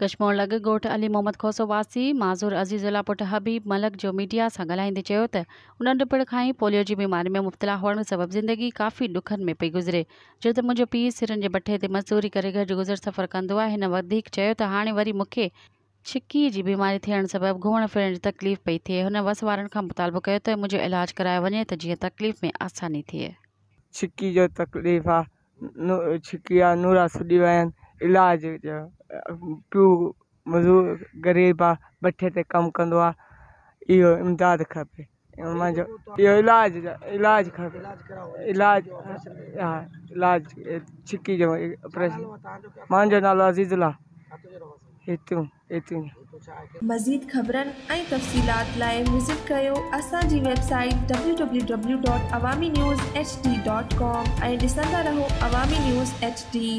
ڪشمور لڳ ڳوٺ علي محمد کوسو واسي معذور عزيز الله پٽ حبيب ملڪ جو ميڊيا سان ڳالهائيندي چيو ته ننڍپڻ کان ئي پوليو جي بيماري ۾ مبتلا هئڻ سبب زندگي ڪافي ڏکن ۾ پئي گذري ڇو ته منهنجو پيء سرن جي بٺي تي مزدوري ڪري گهر جو گذر سفر ڪندو آهي. هن وڌيڪ چيو ته هاڻي وري مونکي ڇڪي جي بيماري ٿيڻ سبب گهمڻ ڦرڻ جي تڪليف پئي ٿئي. هن وس وارن کان مطالبو ڪيو ته منهنجو علاج ڪرايو وڃي ته جيئن تڪليف ۾ آساني ٿئي. ڇڪي جو تڪليف آ ڇڪي آ نورا سڄي ويا آهن علاج پيءُ مزور غريب آ بٺي تي ڪم ڪندو آ اهو امداد کپي منهنجو اهو علاج علاج کپي علاج ها علاج ڇڪي جو آپريشن منهنجو نالو عزيز الله هتون هتون. مزيد خبرن ۽ تفصيلات لاء وزٽ ڪريو اسان جي website www.awaminews hd.com ۽ ڏسندا رهو عوامي نيوز ايڇ ڊي.